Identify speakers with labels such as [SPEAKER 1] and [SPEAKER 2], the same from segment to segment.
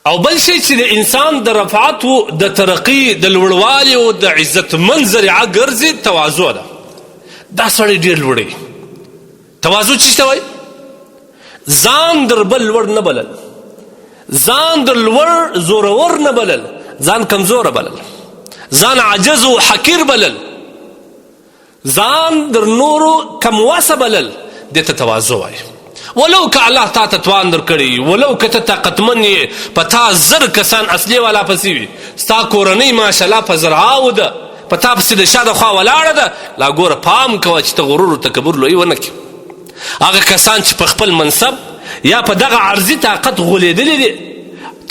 [SPEAKER 1] او بل شی چې د انسان د رفعت و د ترقی د لوړوالي او د عزتمن ذریعه ګرځي، تواضع ده. دا سړی ډیر لوړی. تواضع څه ته وایي؟ ځان در بل لوړ نه بلل، ځان در لوړ زورور نه بلل، ځان کمزوره بلل، ځان عاجز او حقیر بلل، ځان در نورو کم وسه بلل، دې ته تواضع وایي. ولو که الله تا ته توان درکړی، ولو که ته طاقتمن یې، په تا 1000 کسان اصلي والا پسې وي، ستا کورنۍ ماشاءالله په زرهاوو ده، په تا پسې د شا د خوا ولاړه ده، لا ګوره پام کوه چې ته غرور او تکبر لوی ونه کړې. هغه کسان چې په خپل منصب یا په دغه عرضي طاقت غولېدلي دي،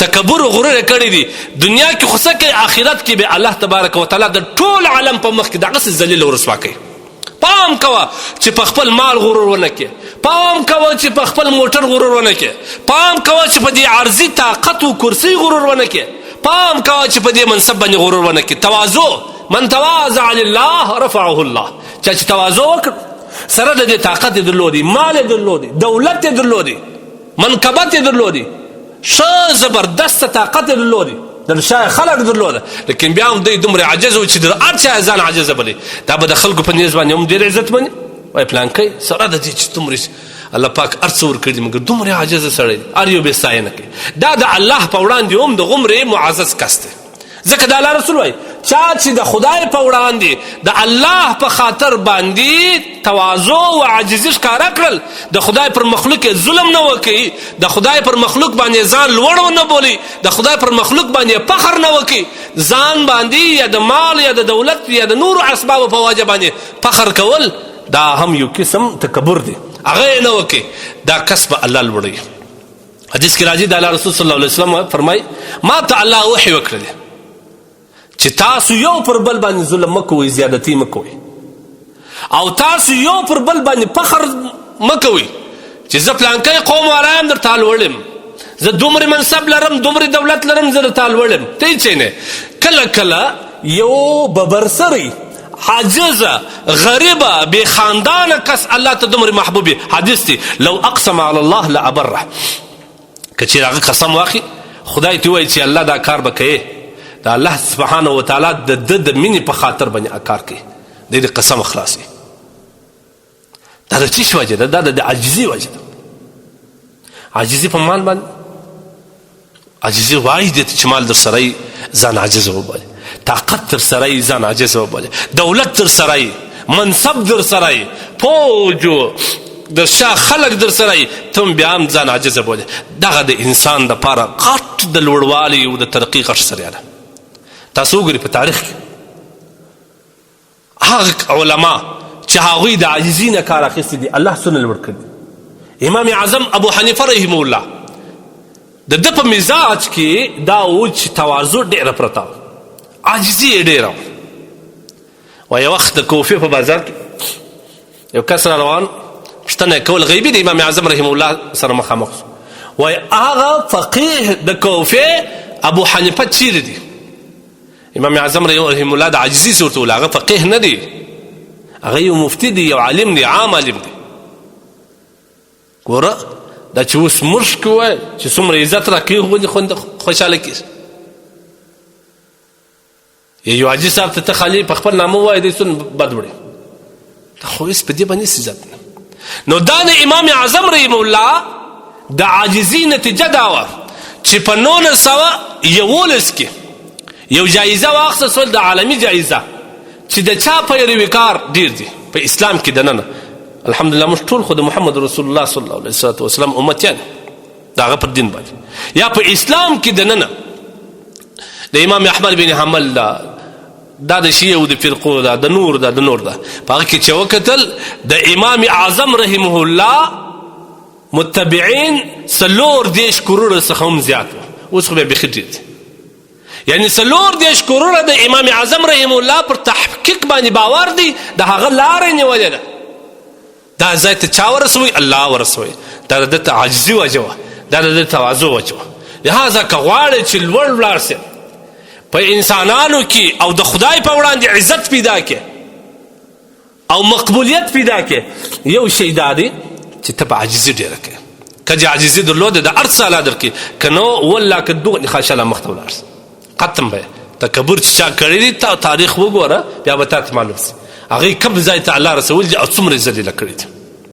[SPEAKER 1] تکبر او غرور یې کړی دی، دنیا کې خو څه کوي، آخرت کې به الله تبارک وتعالی د ټول عالم په مخ کې دغسې ذلیل او رسوا کوي. پام کوه چې په خپل مال غرور ونه کړې، پام کوه چې په خپل موټر غرور ونه کړې، پام کوه چې په دې عرضي طاقت او کرسۍ غرور ونه کړې، پام کوه چې په دې منصب باندې غرور ونه کړې. تواضع، من تواضع لله رفعه الله. چا چې تواضع وکړ، سره د دې طاقت یې درلودی، مال یې درلودی، دولت یې درلودی، منقبت یې درلودی، ښه زبردست طاقت یې درلودی، د شا خلک درلوده، لیکن بیا هم دوی دومره عاجز و چې د هر چا ځان عاجز بلی. دا به د خلکو په نیز باندې هم ډېر عزتمن وای، پلانکی سره د دې چې دومره الله پاک هر څه ورکړي دي، مګر دومره عاجز سړی دی، هر یو بې ستاینه کوي. دا د الله په وړاندې هم د غومرې معزز کس دی. ځکه د الله رسول وایي، چا چې د خدای په وړاندې د الله په خاطر باندې تواضع او عاجزي ښکاره کړل، د خدای پر مخلوق یې ظلم نه وکړي، د خدای پر مخلوق باندې ځان لوړ ونه بولي، د خدای پر مخلوق باندې فخر نه وکړي، ځان باندې یا د مال یا د دولت یا د نورو اسبابو په وجه باندې فخر کول، دا هم یو قسم تکبر دی، هغه یې نه وکړي، دا کس به الله لوړوي. حدیث کې راځي د الله رسول صلی الله علیه وسلم فرمای، ما ته الله وحی وکړل چې تاسو یو پر بل باندې ظلم مکوئ، زیادتی مکوئ، او تاسو یو پر بل باندې فخر مکوئ چې زه پلانکی قوم والا یم، درته لوړ یم، زه دومره منصب لرم، دومره دولت لرم، زه درته لوړ یم. ته یې نه کله کله یو ببرسری عاجز غریبه بې خاندانه کس الله ته دومره محبوب وي. حدیث دی، لو اقسم علی الله لابره، که چېرې هغه قسم واخلي، خدای ته وایي چې الله دا کار به کوي، د الله سبحانه وتعالی د ده د مینې په خاطر باندې کار کوي، دی د قسم خلاص وي. دا د څه شي وجه ده؟ دا د عاجزي وجه ده. عاجزي په مال باندې، عاجزي وایي دې ته چې مال در سره ځان عاجز وبولي، طاقت در سره ځان عاجز وبولي، دولت در سره، منصب در سره، فوج د شا خلک در سره، ته هم بیا هم ځان عاجز بولي. دغه د انسان دپاره غټ د لوړوالي او د ترقي غټ ذریعه ده. تاسو وګورئ په تاریخ کې هغه علما چې هغوی د عاجزي نه کار اخیستی دی، الله څونه لوړ کړي. امام اعظم ابو حنیفه رحمه الله د ده په مزاج کې دا و چې تواضع ډېره پرته وه، عاجزي یې ډېره وه. و یو وخت د کوفې په بازار کې یو کس را روان، پوښتنه یې کول، غیبي د امام اعظم رحمه الله سره مخامخ شو. وایي هغه فقیه د کوفې ابو حنیفه چیرې دی؟ امام اعظم رحمه الله د عاجزي سره ورته وویل، هغه فقیه نه دی، هغه یو مفتي دی، یو عالم دی، عام عالم دی. ګوره دا چې اوس موږ کې وایي چې څومره عزت راکوي غوندې خوند خوشحاله کېږي. یو حاجي صاحب ته ته خالي په خپل نامه وایې، دی څومره بد وړي، ته خو هېڅ په دې باندې هېڅ عزت نه. نو دا د امام اعظم رحمه الله د عاجزي نتیجه دا وه چې په 1911 کې یو جایزه واخیسته سول، د عالمي جایزه چې د چا پیرویکار ډیر دي په اسلام کې دننه. الحمدلله موږ ټول خو د محمد رسول الله صلی الله علیه وسلم امتیان د هغه پر دین باندې، یا په اسلام کې دننه د امام احمد بن حنبل دا دا د شیعو د فرقو دا د نور دا د نور دا په هغه کې چې وکتل د امام اعظم رحمه الله متبعین 34 کروړه څخه هم زیات وو، اوس خو بیا بیخي ډېر دي. یعنی 34 کروړه د امام اعظم رحمه الله پر تحقیق باندې باور دی، د هغه لاره یې نیولې ده. دا ځای ته چا ورسوي؟ الله ورسوي. دا د ده عاجزي وجه وه، دا د ده تواضع وجه وه. لهذا که غواړې چې لوړ ولاړ سې په انسانانو کې او د خدای په وړاندې عزت پیدا کړې او مقبولیت پیدا کړې، یو شی دا دی چې ته به عاجزي ډېره کړې. که دې عاجزي درلوده د هر څه الله درکړي، که نه والله که دغه خاشه لا مخته ولاړ سي ختم به. تکبر چې چا کړی دی، تا تاریخ وګوره، بیا به تا ته معلوم سي هغوی کوم ځای ته الله رسول دي او څومره یې ذلیله کړي دي.